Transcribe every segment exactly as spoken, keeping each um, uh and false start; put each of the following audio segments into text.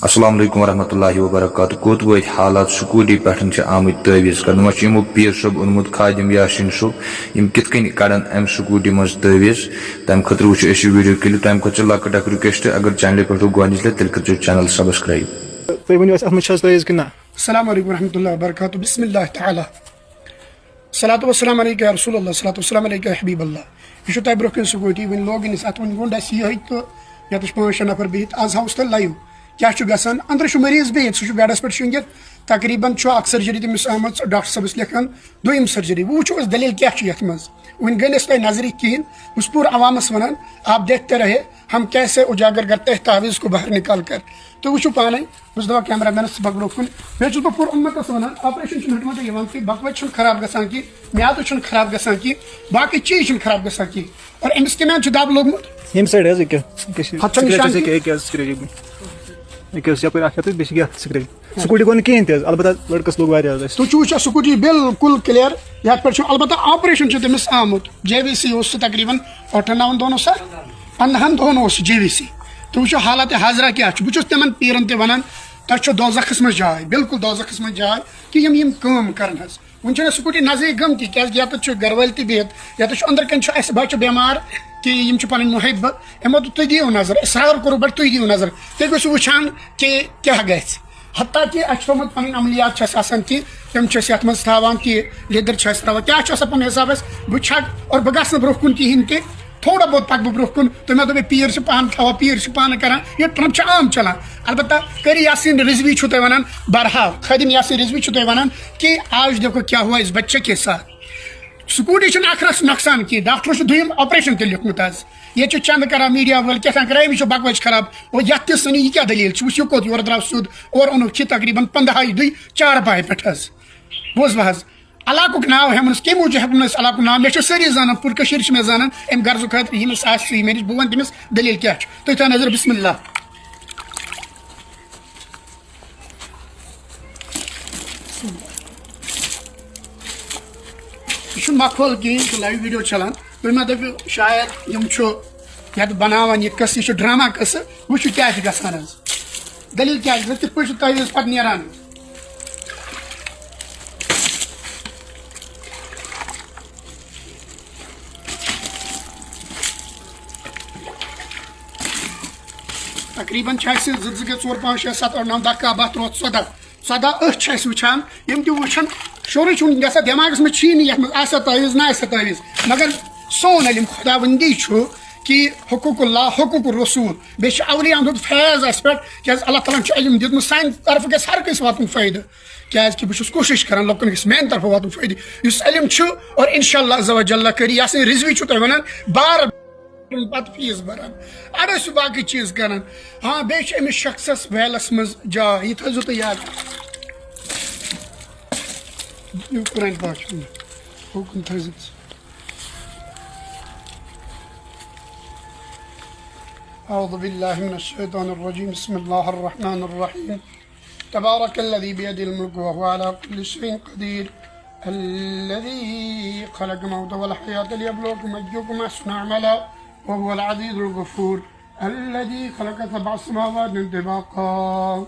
السلام علیکم ورحمۃ اللہ وبرکاتہ۔ کوٚت وٲتۍ حالات؟ سکوٗٹی پٮ۪ٹھ چھِ آمٕتۍ تعویٖذ کرنہٕ۔ وۄنۍ چھُ یِمو پیٖر صٲب اوٚنمُت، خادم یاسین صٲب، یِم کِتھ کٔنۍ کڑن اَمہِ سکوٗٹی منٛز تعویٖذ؟ تَمہِ خٲطرٕ وٕچھو أسۍ یہِ video clip۔ تَمہِ کھۄتہٕ چھِ لۄکٕٹ اکھ request، اگر channel پٮ۪ٹھ گوٚو گۄڈٕنِچ لَٹہِ، تیٚلہِ کٔرۍزیو channel subscribe۔ تُہۍ ؤنِو اَسہِ، اَتھ منٛز چھِ حظ تعویٖذ کِنہٕ نہ؟ السلام علیکم ورحمۃ اللہ وبرکاتہ۔ بسم اللہ تعالیٰ۔ صلاۃ والسلام علیک یا رسول اللہ، صلاۃ والسلام علیک یا حبیب اللہ۔ یہِ چھُ تۄہہِ برونٛہہ کَنہِ سکوٗٹی، وۄنۍ لوگ أمِس اَتھ، وۄنۍ گوٚو اَسہِ یِہوٚے تہٕ یَتھ چھِ پانٛژھ شےٚ نفر بِہِتھ۔ آز ہاوُس تۄہہِ live کیٛاہ چھُ گژھان۔ أنٛدرٕ چھُ مریض بِہِتھ، سُہ چھُ bedس پٮ۪ٹھ شۄنٛگِتھ۔ تقریٖباً چھُ اَکھ surgery تٔمِس آمٕژ، doctor صٲبَس لیکھان دوٚیِم surgery۔ وۄنۍ وٕچھو أسۍ دٔلیٖل کیٛاہ چھُ یَتھ منٛز۔ وۄنۍ گٔے نہٕ اَسہِ تۄہہِ نظرِ کِہیٖنۍ، بہٕ چھُس پوٗرٕ عوامَس وَنان، آپ دیکھتے رہے، ہم کیسے اجاگر کرتے ہیں تعویذ کو باہر نکال کر۔ تُہۍ وٕچھِو پانَے، بہٕ چھُس دَپان cameramanس، ژٕ پَکھ برونٛہہ کُن۔ بیٚیہِ چھُس بہٕ پوٗرٕ اُمتَس وَنان، operation چھُنہٕ ہیوٚتمُت یِوان کینٛہہ، بَکوَچہِ چھُنہٕ خراب گژھان کینٛہہ، میٛادٕ چھُنہٕ خراب گژھان کینٛہہ، باقٕے چیٖز چھِنہٕ خراب گژھان کینٛہہ۔ اور أمِس کَمہِ آیہِ چھُ دَب لوٚگمُت؟ ییٚمہِ side حظ، ییٚکیٛاہ، ییٚکیٛاہ چھُ، اَتھ چھا scratches، نِشان ییٚکیٛاہ، ییٚکیٛاہ scratch، ییٚکیٛاہ اوس یَپٲرۍ اَکھ ہٮ۪تھ، بیٚیہِ چھِ یَتھ scratch۔ سکوٗٹی گوٚو نہٕ کِہیٖنۍ تہِ حظ، البتہ لٔڑکَس لوٚگ واریاہ حظ اَسہِ۔ تُہۍ چھِو وٕچھان سکوٗٹی بالکل clear، یَتھ پٮ۪ٹھ چھُ، البتہ operation چھُ تٔمِس آمُت۔ جے وی سی اوس سُہ تقریٖباً ٲٹھَن نَوَن دۄہَن اوس سا؟ پنٛداہَن دۄہَن اوس جے وی سی۔ تُہۍ وٕچھِو حالت حاضرہ کیٛاہ چھُ۔ بہٕ چھُس تِمَن پیٖرَن تہِ وَنان، تۄہہِ چھو دوزخَس منٛز جاے، بالکل دوزخَس منٛز جاے، کہِ یِم یِم کٲم کَرَن حظ۔ وۄنۍ چھَنہٕ سکوٗٹی نظرٕے گٔمتی، کیٛازِکہِ یَتَتھ چھُ گَرٕ وٲلۍ تہِ بِہِتھ، یَتَتھ چھُ أنٛدرٕ کَنۍ چھُ اَسہِ بَچہٕ بٮ۪مار، کہِ یِم چھِ پَنٕنۍ محب۔ یِمو دوٚپ، "تُہۍ دِیِو نظر"، اصرار کوٚرُکھ، "بَٹ تُہۍ دِیِو نظر"۔ تُہۍ گٔژھِو وٕچھان کہِ کیٛاہ گژھِ۔ حتیٰ کہِ اَسہِ چھُ تھوٚومُت پَنٕنۍ عملیات چھِ اَسہِ آسان کہِ تِم چھِ أسۍ یَتھ منٛز تھاوان کہِ لیٚدٕر چھِ اَسہِ ترٛاوان، کیٛاہ چھُ آسان پَنُن حِساب اَسہِ، بہٕ چھَکہٕ اور بہٕ گژھٕ نہٕ برٛونٛہہ کُن کِہیٖنۍ تہِ، تھوڑا بہت پَکہٕ بہٕ برٛونٛہہ کُن۔ تُہۍ مےٚ دوٚپ، "پیٖر چھِ پانہٕ تھاوان، پیٖر چھِ پانہٕ کَران"، یہِ ٹرٛمپ چھِ عام چَلان۔ البتہ قاری یاسین رضوی چھُ تۄہہِ وَنان، بہرحال خادم یاسین رضوی چھُ تۄہہِ وَنان کہِ آج دیکھو کیا ہوا اس بچے کے ساتھ۔ سکوٗٹی چھُنہٕ اَکھ رَژھ نۄقصان کینٛہہ، ڈاکٹرو چھُ دوٚیِم operation تہِ لیوٗکھمُت آز۔ ییٚتہِ چھِ چنٛدٕ کران، میٖڈیا وٲلۍ کیٛاہ تام کران، أمِس چھُ بکوچ خراب۔ اور یَتھ تہِ سٕنہِ، یہِ کیٛاہ دٔلیٖل چھِ؟ وٕچھ، یہِ کوٚت یورٕ درٛاو سیوٚد، اورٕ اوٚنُکھ یہِ تقریٖباً پنٛداہہِ دُے چارپایہِ پٮ۪ٹھ حظ۔ بوز وَ حظ، علاقُک ناو ہٮ۪مو نہٕ أسۍ، کَمہِ موٗجوٗب ہٮ۪کو نہٕ أسۍ علاقُک ناو؟ مےٚ چھِ سٲری زانان، پوٗرٕ کٔشیٖر چھِ مےٚ زانان، اَمہِ غرضُک خٲطرٕ ییٚمِس آسہِ سُہ یی مےٚ نِش، بہٕ وَنہٕ تٔمِس دٔلیٖل کیٛاہ چھُ۔ تُہۍ تھٲیِو نظر، بسم اللہ۔ یہِ چھُنہٕ ماحول کِہیٖنۍ، یہِ چھُ live video چلان۔ تُہۍ مہ دٔپِو شاید یِم چھُ یَتھ بَناوان یہِ قٕصہٕ، یہِ چھُ drama قٕصہٕ۔ وٕچھِو کیٛاہ چھُ گژھان حظ۔ دٔلیٖل کیٛاہ چھِ؟ کِتھ پٲٹھۍ چھُ تعویٖذ پَتہٕ نیران؟ تقریٖباً چھِ اَسہِ زٕ، زٕ گٔے ژور، پانٛژھ، شےٚ، سَتھ، ٲٹھ، نَو، دَہ، کَہہ، بَہہ، تُرٛواہ، ژۄداہ۔ ژۄداہ أچھ چھِ اَسہِ وٕچھان، یِم تہِ وٕچھَن، شورٕے چھُنہٕ گژھان، دٮ۪ماغَس منٛز چھِی نہٕ یَتھ منٛز آسیا تعویٖذ، نہ آسیا تعویٖذ۔ مگر سون علم خۄداوندی چھُ کہِ حقوق اللہ، حقوق الرسول، بیٚیہِ چھِ اولیاء ہُنٛد فیض اَسہِ پٮ۪ٹھ، کیٛازِ اللہ تعالیٰ ہَن چھُ علم دیُتمُت، سانہِ طرفہٕ گژھِ ہر کٲنٛسہِ واتُن فٲیدٕ۔ کیٛازِ کہِ بہٕ چھُس کوٗشِش کران لُکَن گژھِ میٛانہِ طرفہٕ واتُن فٲیدٕ۔ یُس علم چھُ، اور انشاءاللہ عز و جل کٔرِتھ یاسین رضوی چھُ تۄہہِ وَنان، بار پتہٕ fees بران، اَڑٕ ٲسِو باقٕے چیٖز کران۔ ہاں، بیٚیہِ چھِ أمِس شخصس ویلس منٛز جاے، یہِ تھٲیزیو تُہۍ یاد۔ یہِ قرآن پاک چھُ، حُکُم تھٲیزیو۔ أعوذ باللہ من الشیطان الرجیم، بسم اللہ الرحمن الرحیم۔ تبارک الذی بیدہ الملک وهو علی کل شیء قدیر، الذی خلق الموت والحیاة لیبلوکم ایکم احسن عملا وهو العزیز الغفور، الذی خلق سبع سماوات طباقا۔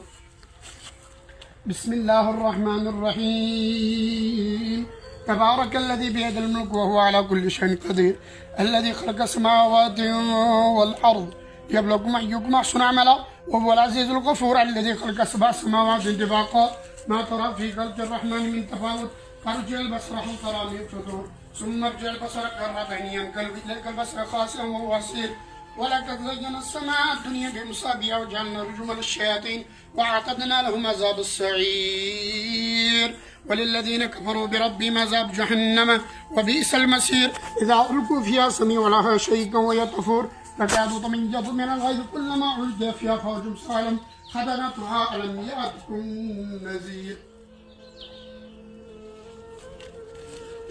بسم الله الرحمن الرحيم. تبارك الذي بيده الملك وهو على كل شيء قدير. الذي خلق السماوات والأرض ليبلوكم أيكم أحسن عملا وهو العزيز الغفور. الذي خلق سبع سماوات طباقا ما ترى في خلق الرحمن من تفاوت فارجع البصر هل ترى من فطور ثم ارجع البصر كرتين ينقلب إليك البصر خاسئا وهو حسير. ولقد زينا السماء الدنيا بمصابيح وجعلنا رجوما للشياطين وأعتدنا لهم عذاب السعير. وللذين كفروا بربهم عذاب جهنم وبئس المصير. إذا ألقوا فيها سمعوا لها شهيقا وهي تفور تكاد تميز من الغيظ كلما ألقي فيها فوج سألهم خزنتها ألم يأتكم نذير.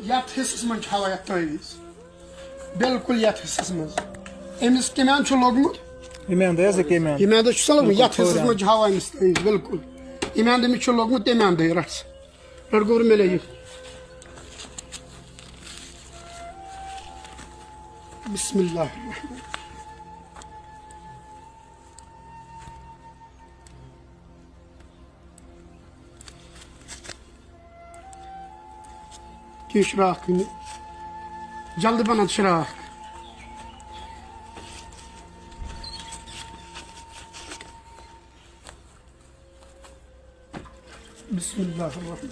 یتھ حصس منٛز چھِ ہاوان یتھ تعویٖذ، بالکل یتھ حصس منٛز۔ أمِس کمہِ اندٕ چھُ لوٚگمُت؟ ییٚمہِ اندٕ حظ، ییٚکیٛاہ ییٚمہِ اندٕ۔ یہِ میٛادٕ چھُ سۄ لوٚگمُت، بالکل یتھ حصس کھوورِ منٛز چھِ ہاوان أمِس تعویٖذ، بالکل۔ ییٚمہِ اندٕ أمِس چھُ لوٚگمُت، تَمہِ اندٕ رٹھ ژٕ۔ رٹھ گوٚبُر مےٚ لیٚکھِتھ۔ بسم اللہ الرحمن الرحیم۔ شراکھ کٕنہِ۔ جلدی بناو شراکھ۔ بسم اللہ الرحمن۔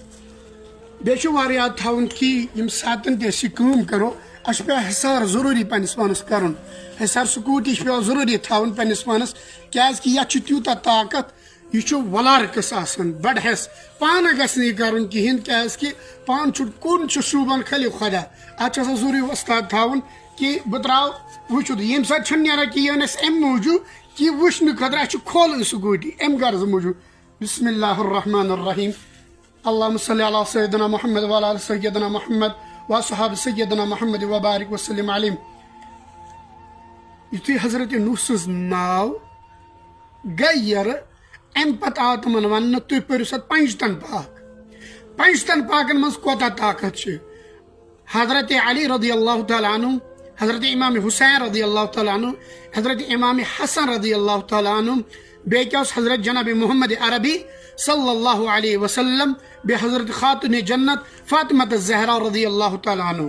بیٚیہِ چھُ واریاہ یاد تھاوُن کہِ ییٚمہِ ساتَن تہِ أسۍ یہِ کٲم کَرو، اَسہِ چھُ پٮ۪وان حِصار ضروٗری پنٛنِس پانَس کَرُن۔ حِصار سکوٗٹی چھِ پٮ۪وان ضروٗری تھاوُن پنٛنِس پانَس، کیٛازِکہِ یَتھ چھُ تیوٗتاہ طاقت، یہِ چھُ وَلارکَس آسان، بَڑٕ حِصہٕ۔ پانہٕ گژھِ نہٕ یہِ کَرُن کِہیٖنۍ، کیٛازِکہِ پانہٕ چھُ، کُن چھُ شوٗبان خٲلی خۄدا۔ اَتھ چھُ آسان ضروٗری وۄستاد تھاوُن کہِ بہٕ ترٛاوٕ وٕچھُتھ۔ ییٚمہِ ساتہٕ چھُنہٕ نیران کہِ یہِ اوٚن اَسہِ اَمہِ موٗجوٗب کہِ وٕچھنہٕ خٲطرٕ، اَسہِ چھُ کھولُن سکوٗٹی اَمہِ غرضہٕ موٗجوٗب۔ بسم اللہ الرحمن الرحیم۔ اللہم صلی علی سیدنا محمد وعلی آل سیدنا محمد وصحاب سیدنا محمد وبارک وسلم علیہم۔ یُتھُے حضرت نوح سٕنٛز ناو گٔے یَرٕ، اَمہِ پتہٕ آو تِمن وننہٕ، تُہۍ پٔرِو سا پنجتن پاک۔ پنجتن پاکن منٛز کوتاہ طاقت چھِ؟ حضرت علی رضی اللہ تعالیٰ عنہ، حضرت امام حسین رضی اللہ تعالیٰ عنہ، حضرت امام حسن رضی اللہ تعالیٰ عنہ، بیٚیہِ کیٛاہ اوس حضرت جناب محمد عربی صلی اللہ علیہ وسلم، بیٚیہِ حضرت خاتون جنت فاطمہ الزہرا رضی اللہ تعالیٰ عنہ۔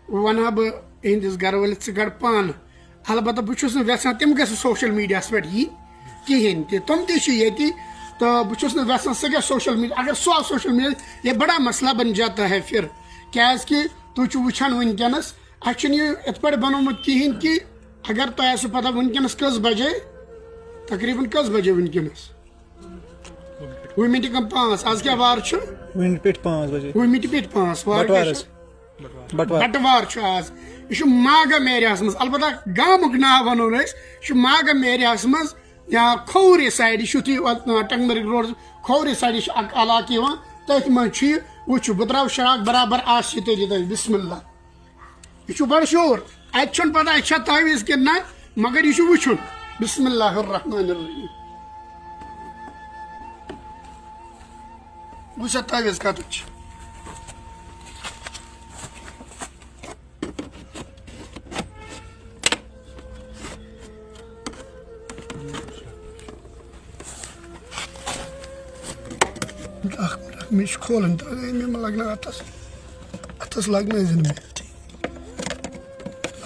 وۄنۍ وَنہٕ ہا بہٕ یِہِنٛدِس گَرٕ وٲلِس، ژٕ کَڑ پانہٕ۔ البتہ بہٕ چھُس نہٕ یَژھان تِم گژھِ سوشل میٖڈیاہَس پٮ۪ٹھ یِنۍ کِہیٖنۍ تہِ۔ تِم تہِ چھِ ییٚتی، تہٕ بہٕ چھُس نہٕ یَژھان سُہ گژھِ سوشل میٖڈیا۔ اگر سُہ آو سوشل میٖڈیا، یہ بڑا مسئلہ بن جاتا ہے پھر۔ کیٛازِکہِ تُہۍ چھِو وٕچھان وٕنکیٚنَس، اَسہِ چھُنہٕ یہِ یِتھ پٲٹھۍ بنومُت کِہیٖنۍ کہِ اگر تۄہہِ آسِوٕ پتہ وٕنکیٚنَس کٔژ بجے، تقریٖباً کٔژ بجے وٕنکیٚنَس؟ وُہہِ مِنٹہِ کم پانٛژھ۔ آز کیٛاہ وار چھُ؟ وُہہِ مِنٹہِ پٮ۪ٹھ پانٛژھ بجے۔ وُہہِ مِنٹہِ پٮ۪ٹھ پانٛژھ۔ وار بٹوار کیٛاہ حظ۔ چھُ؟ بٹوار۔ بٹوار چھُ آز۔ یہِ چھُ ماگم ایریاہَس منٛز۔ البتہ گامُک ناو وَنو نہٕ أسۍ۔ یہِ چھُ ماگم ایریاہَس منٛز یا کھوورِ سایڈٕ۔ یہِ چھُ یُتھُے وَ-، ٹنٛگمرگ روڈ کھوورِ سایڈٕ چھُ اَکھ علاقہٕ یِوان۔ تٔتھۍ منٛز چھُ یہِ۔ وٕچھِو، بہٕ ترٛاوٕ شراکھ برابر آسہِ یہِ تیٚلہِ تۄہہِ۔ بسم اللہ۔ یہِ چھُ بڑٕ شور۔ اَتہِ چھُنہٕ پتہ اَتہِ چھا تعویٖذ کِنہٕ نہ، مگر یہِ چھُ وٕچھُن۔ بسم اللہ الرحمن الرحیم۔ وٕچھ سا تعویٖذ کَتٮ۪تھ چھِ۔ اکھ مِنٹ، اکھ مِنٹ، یہِ چھُ کھولُن، تہٕ مےٚ ما لگہِ نہٕ اَتھس، اَتھس لگہِ نہٕ زِنٛدٕ مےٚ۔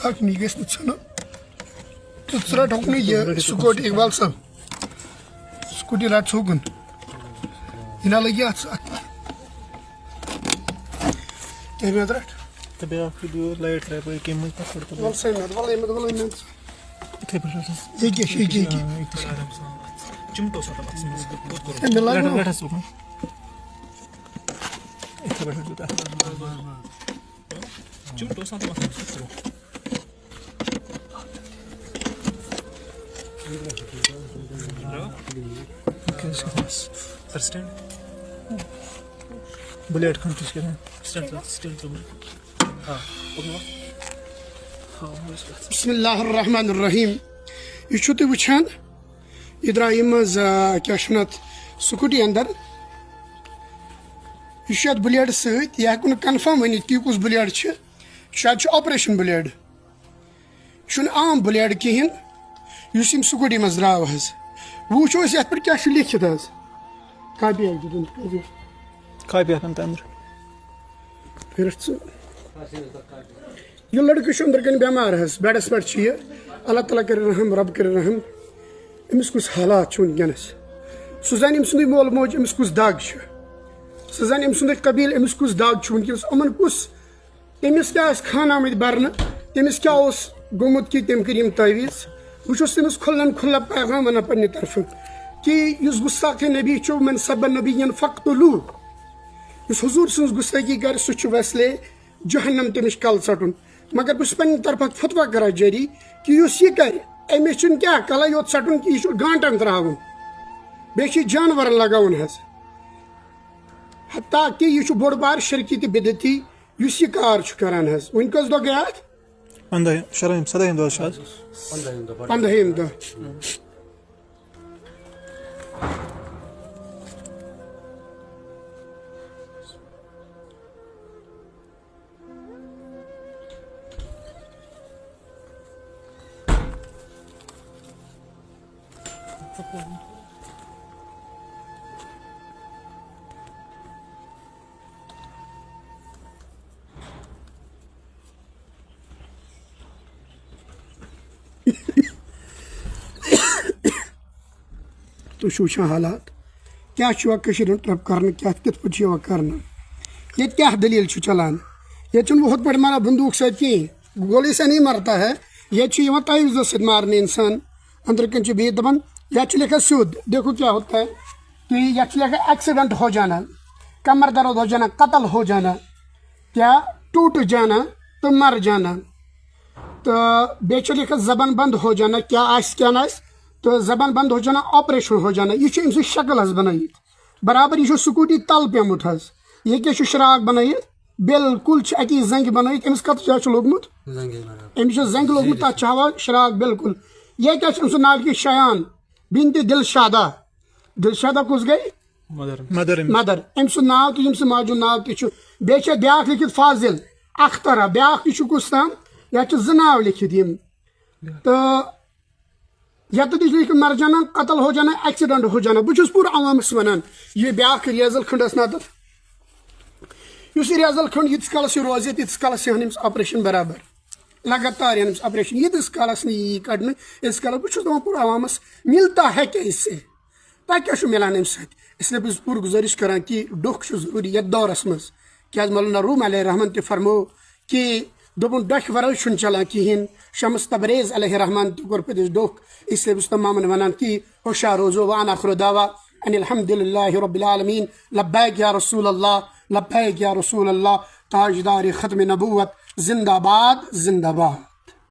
اکھ مِنٹ، یہِ گژھِ نہٕ ژھٮ۪نُن۔ تہٕ ژٕ رَٹ ہُکُن یہِ سکوٗٹی، اقبال صٲب۔ سکوٗٹی رَٹ ژٕ ہُکُن۔ یہِ نہ لگہِ اَتھ، اَتھ۔ تَمہِ اَتھ رَٹ۔ تہٕ بیٛاکھ video light ترٛاوٕ بہٕ ییٚکیٛاہ منٛز پَتہٕ کھوٚر تہٕ وَل سا مےٚ، وَل ییٚمہِ، وَل ییٚمہِ۔ یِتھَے پٲٹھۍ رَٹ حظ۔ ییٚکیٛاہ چھِ، ییٚکیٛاہ، ییٚکیٛاہ۔ آرام سان اَتھ۔ چِمٹہٕ اوس آسان اَتھ منٛز۔ کوٚت کوٚر؟ ہے، مےٚ لَگہِ لَٹھ، نہٕ۔ لَٹھَس اُکُن۔ یِتھَے پٲٹھۍ رَٹ ژٕ تَتھ۔ چِمٹہٕ اوس آسان تَتھ منٛز۔ کیٛاہ چھِ گژھان؟ سَر، stand۔ بلیڈ کھنٛڈ تہِ چھِ گژھان۔ Stand، stand ترٛوومُت۔ ہاں، اوٚبُن وَتھ۔ ہاں، اوٚبُن وَتھ۔ بسم اللہ الرحمن الرحیم۔ یہِ چھُو تُہۍ وٕچھان، یہِ درٛاو ییٚمہِ منٛز، آ، کیٛاہ چھِ وَنان اَتھ، سکوٗٹی اَندَر۔ یہِ چھُ اَتھ بلیڈ سۭتۍ، یہِ ہٮ۪کو نہٕ confirm ؤنِتھ کہِ یہِ کُس بلیڈ چھِ۔ شاید چھُ operation بلیڈ۔ یہِ چھُنہٕ عام بلیڈ کِہیٖنۍ، یُس ییٚمہِ سکوٗٹی منٛز درٛاو حظ۔ وۄنۍ وٕچھو أسۍ یَتھ پٮ۪ٹھ کیٛاہ چھُ لیکھِتھ حظ۔ کاپی اَکھ دِتُن۔ کاپی اَکھ اَن تہٕ أنٛدرٕ۔ پھِرِتھ ژٕ۔ یہِ لٔڑکہٕ چھُ أنٛدرٕ کَنہِ بٮ۪مار حظ، بیڈَس پٮ۪ٹھ چھُ یہِ۔ اللہ تعالیٰ کٔرِنۍ رحم، رۄب کٔرِنۍ رحم۔ أمِس کُس حالات چھُ وٕنکیٚنَس؟ سُہ زَنہِ أمۍ سُنٛدُے مول موج، أمِس کُس دَگ چھُ؟ سُہ زَنہِ أمۍ سُنٛدُے قبیٖل، أمِس کُس دَگ چھُ وٕنکیٚنَس؟ یِمَن کُس تٔمِس کیٛاہ ٲسۍ خانہٕ آمٕتۍ بَرنہٕ؟ تٔمِس کیٛاہ اوس گوٚمُت کہِ تٔمۍ کٔرۍ یِم تعویٖذ؟ بہٕ چھُس تٔمِس کھُلَن کھُلہٕ پیغام وَنان پنٛنہِ طرفہٕ کہِ یُس گُستاخِ نبی چھُ، "من سب نبیًا فاقتلوہ"، یُس حضوٗر سٕنٛز گُستٲخی کَرِ، سُہ چھُ ویسلے جہنم، تٔمِس چھُ کَلہٕ ژَٹُن۔ مگر بہٕ چھُس پنٛنہِ طرفہٕ فتویٰ کَران جٲری کہِ یُس یہِ کَرِ، أمِس چھُنہٕ کیٛاہ کَلَے یوت ژَٹُن کہِ یہِ چھُ گانٛٹَن ترٛاوُن، بیٚیہِ چھُ یہِ جانوَرَن لَگاوُن حظ۔ حتیٰ کہِ یہِ چھُ بوٚڑ بار شرکی تہٕ بدعتی۔ یُس یہِ کار چھُ کران حظ، وۄنۍ کٔژ دۄہ گٔے اَتھ؟ پنٛداہ، شُراہِم، سَداہِم دۄہ چھُ آز۔ پنٛداہِم دۄہ۔ تُہۍ چھِو وٕچھان حالات، کیٛاہ چھُ یِوان کٔشیٖرِ ہُنٛد ٹرٛپ کرنہٕ، کیٛاہ، کِتھ پٲٹھۍ چھُ یِوان کرنہٕ، ییٚتہِ کیٛاہ دٔلیٖل چھُ چلان؟ ییٚتہِ چھُنہٕ ہُتھ پٲٹھۍ ماران بندوٗق سۭتۍ کِہیٖنۍ، گولی سے نہیں مرتا ہے۔ ییٚتہِ چھُ یِوان تَویٖزو سۭتۍ مارنہٕ اِنسان۔ أنٛدرٕ کَنۍ چھُ بِہِتھ دَپان، یَتھ چھُ لیکھان سیوٚد، دیکھو کیا ہوتا ہے، تُہۍ، یَتھ چھُ لیکھان ایکسیڈنٹ ہو جانا، کمر درد ہو جانا، قتل ہو جانا، کیا ٹوٹ جانا تہٕ مر جانا۔ تہٕ بیٚیہِ چھُ لیکھان زبان بند ہو جانا، کیا آسہِ کیا نہٕ آسہِ، تہٕ زبان بند ہو جانا، آپریشن ہو جانا۔ یہِ چھُ أمۍ سٕنٛز شکل حظ بنٲیِتھ، برابر یہِ چھُ سکوٗٹی تل پیوٚمُت حظ۔ یہِ کیٛاہ چھُ شراک بنٲیِتھ؟ بالکل چھِ اَکی زنٛگہِ بنٲیِتھ۔ أمِس کَتھ جایہِ چھُ لوٚگمُت؟ زنٛگہِ بنٲیِتھ۔ أمِس چھُ زنٛگہِ لوٚگمُت، تَتھ چھُ ہاوان شراک بالکل۔ یہِ کیٛاہ چھُ أمۍ سُنٛد ناو؟ کہِ شایان بنت دلشادہ۔ دلشادہ کُس گٔے؟ مدر۔ مدر أمِس۔ مدر۔ أمۍ سُنٛد ناو تہِ، أمۍ سُنٛد ماجہِ ہُنٛد ناو تہِ چھُ۔ بیٚیہِ چھِ اَتھ بیٛاکھ لیکھِتھ فاضل اختر، بیٛاکھ تہِ چھُ کُس تام؟ یَتھ چھِ زٕ ناو لیکھِتھ یِم۔ تہٕ یَتھ تہِ چھُ لیکھِتھ مر جانا، قتل ہو جانا، ایکسیڈنٹ ہو جانا۔ بہٕ چھُس پوٗرٕ عوامَس وَنان، یہِ بیٛاکھ ریزل کھنٛڈ ٲس نہ تَتھ۔ یُس یہِ ریزل کھنٛڈ ییٖتِس کالَس یہِ روزِ، تیٖتِس کالَس یِہَن أمِس آپریشن برابر۔ لگاتار یِہَن أمِس آپریشن۔ ییٖتِس کالَس نہٕ یہِ یی کَڑنہٕ، ییٖتِس کالَس، بہٕ چھُس دَپان پوٗرٕ عوامَس، مِلتا ہے کیا اس سے؟ تۄہہِ کیٛاہ چھُ مِلان اَمہِ سۭتۍ؟ اس لیے بہٕ چھُس پوٗرٕ گُزٲرِش کران کہِ ڈوٚکھ چھُ ضروٗری یَتھ دورَس منٛز۔ کیٛازِ مولانا روم علیہ رحمان تہِ فرموو کہِ دوٚپُن، ڈوٚکھِ ورٲے چھُنہٕ چلان کِہیٖنۍ۔ شمس تبریز علیہ رحمان تہِ کوٚر پٔتِس ڈوٚکھ۔ اس لیے بہٕ چھُس تمامن وَنان کہِ ہوشیار روزو۔ وان آخر دعوا ان الحمد للہ رب العالمین۔ لبیک یا رسول اللہ، لبیک یا رسول اللہ۔ تاجدار ختم نبوت زندہ باد، زندہ باد۔